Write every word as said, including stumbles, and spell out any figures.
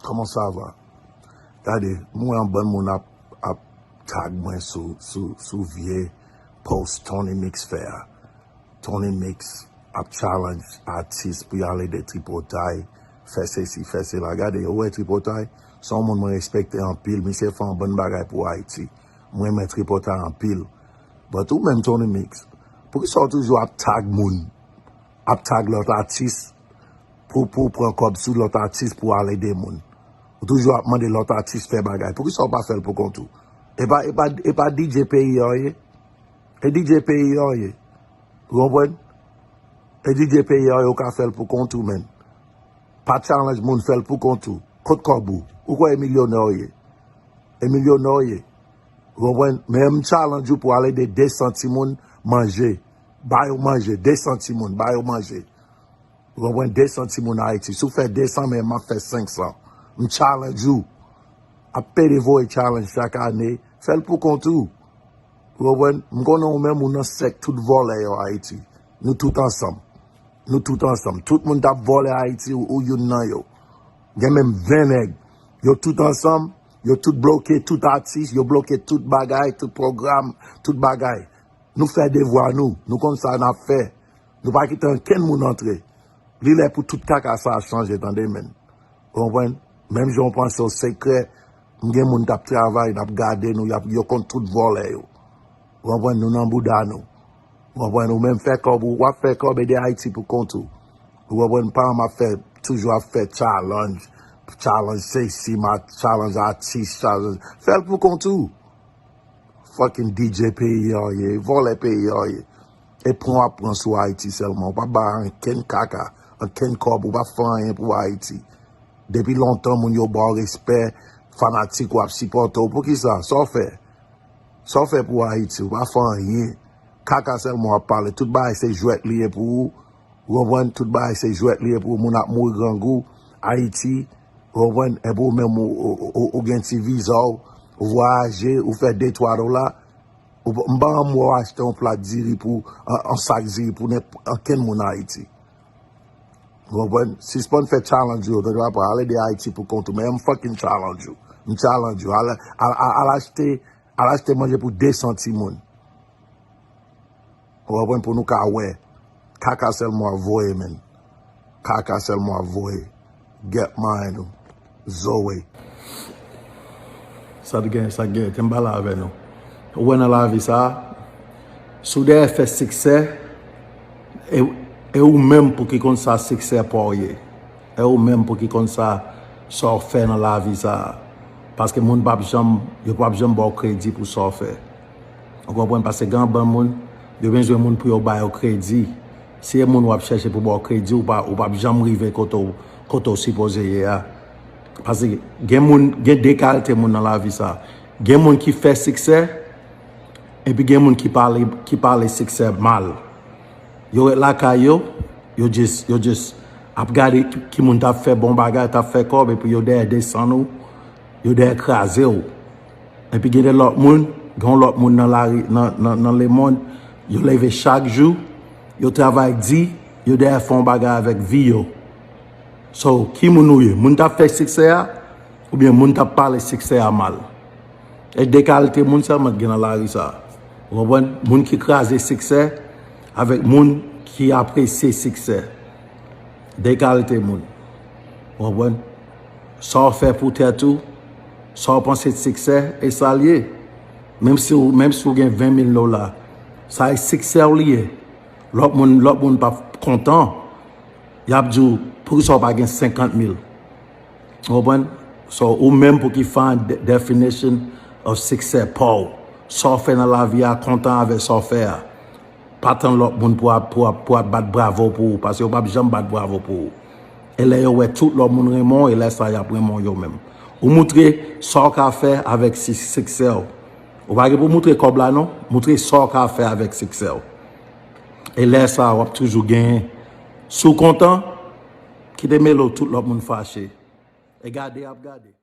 Kòman sa va? Gade, m wè yon bann moun ap, ap tag mwen sou, sou, sou vye post Tony Mix fè a. Tony Mix ap challenge atis pou y al ede tripotay, fè sesi, fè sela. Gade, ou wè tripotay? Se yon moun mwen respekte anpil. Misye fè yon bann bagay pou Ayiti. M renmen tripotay anpil. But ou menm Tony Mix, poukisa w toujou ap tag moun? Ap tag lòt atis pou, pou w pran kòb sou lòt atis pou w al ede moun. Ou toujou ap mande lòt atis fè bagay. Poukisa w pa fè l pou kont ou? E pa, e pa, e pa D J peyi a w ye? E D J peyi a w ye? Ou konprann? E D J peyi a w ye, ou ka fè l pou kont ou, menn. Pa challenge moun, fè l pou kont ou. Kot kòb ou? Ou kwè e milyonè w ye? E milyonè w ye? Ou konprann? Men m challenge ou pou al ede de san timoun manje. Ba yo manje, de san timoun, ba yo manje. Ou konprann? De san timoun Ayiti. Si w fè de san, men m ap fè senk san. M challenge ou. Ap pede voye challenge chak ane. Fè l pou kont ou. Ou konprann? M konnen ou menm ou nan sèk tout vòlè yo Ayiti. Nou tout ansanm. Nou tout ansanm. Tout moun t ap vòlè Ayiti, ou, ou youn nan yo. Gen menm ven nèg. Yo tout ansanm, yo tout bloke tout atis, yo bloke tout bagay, tout pwogram, tout bagay. Nou fè devwa nou, nou konn sa n ap fè. Nou pa kite ankenn moun antre. Li lè pou tout kaka sa a chanje, tande, menn. Ou konprann? Menm jan w panse w sekrè, m gen moun k ap travay, n ap gade nou, y ap, yo konn tout vòlè yo. Ou konprann? Nou nan bouda nou. Ou konprann? Ou menm fè kòb, ou w ap fè kòb, ede Ayiti pou kont ou. Ou konprann? Pa m ap fè, toujou ap fè challenge, challenge sesi, ma, challenge atis, challenge. Fè l pou kont ou. Fucking D J peyi a w ye, vòlè peyi a w ye. E pran w ap pran sou Ayiti sèlman. Ou pa bay ankenn kaka, ankenn kòb, ou pa fè anyen pou Ayiti. Depi lontan, moun yo ba w respè, fanatik ou ap sipòte w. Poukisa? Sa w fè? Sa w fè pou Ayiti? Ou pa fè anyen. Kaka sèlman w ap pale. Tout bagay se jwèt li ye pou ou. Ou konprann? Tout bagay se jwèt li ye pou ou. Moun ap mouri grangou. Ayiti, ou konprann? Epi ou menm, ou, ou, ou, ou gen ti viza w, ou vwayaje, ou fè de twa dola. Ou, m pa anmwe w achte yon plat diri pou, yon, yon sak diri pou nenp-, ankenn moun Ayiti. Ou konprann? Sispann fè challenge yo, tande papa, al ede Ayiti pou kont ou. Men m fucking challenge ou. M challenge ou. Al, al, al, al achte, al achte manje pou de san timoun. Ou konprann? Pou nou ka wè. Kaka sèlman w ap voye, menn. Kaka sèlman w ap voye. Get mine ou. Zoe. Sa t gen, sa t gen, te m pale avè nou. Ou wè nan lavi sa, si w dèyè fè siksè, e, e ou menm pou ki konn sa siksè pa w ye. E ou menm pou ki konn sa, sa w fè nan lavi sa. Paske moun p ap janm, yo p ap janm ba w kredi pou sa w fè. Ou konprann? Paske gen anbann moun, yo bezwen moun pou yo ba yo kredi. Si e moun w ap chèche pou ba w kredi, ou pa, ou p ap janm rive kote w, kote w sipoze ye a. Paske gen moun, gen de kalite moun nan lavi sa. Gen moun ki fè siksè, epi gen moun ki pale, ki pale siksè mal. Yo ret lakay yo, yo just, yo just ap gade ki, ki moun t ap fè bon bagay, t ap fè kòb, epi yo dèyè desann ou, yo dèyè kraze w. Epi gen de lòt moun, gen yon lòt moun nan lari, nan, nan, nan lemonn, yo leve chak jou, yo travay di, yo dèyè fè yon bagay avèk vi yo. So, ki moun ou ye? Moun t ap fè siksè a, oubyen moun t ap pale siksè a mal? E de kalite moun sèlman ki gen nan lari sa a. Ou konprann? Moun ki kraze siksè avèk moun ki apresye siksè. De kalite moun. Ou konprann? Sa w fè pou tèt ou, sa w panse de siksè, e sa l ye. Menm si w, menm si w gen ven mil dola, sa e siksè w li ye. Lòt moun, lòt moun p ap kontan. Y ap di w, poukisa w pa gen senkant mil? Ou konprann? So, ou menm pou ki find the definition of success pa w. Sa w fè nan lavi a, kontan avèk sa w fè a. Pa tann lòt moun pou ap, pou ap, pou ap bat bravo pou ou, paske yo p ap janm bat bravo pou ou. E lè yo wè tout lòt moun renmen w, e lè sa y ap renmen w yo menm. Ou moutre sa w ka fè avèk si-, siksè w. Ou pa gen pou moutre kòb la non, moutre sa w ka fè avèk siksè w. E lè sa a, w ap toujou genyen. Si w kontan, kite mele w tout lòt moun fache. E gade y ap gade.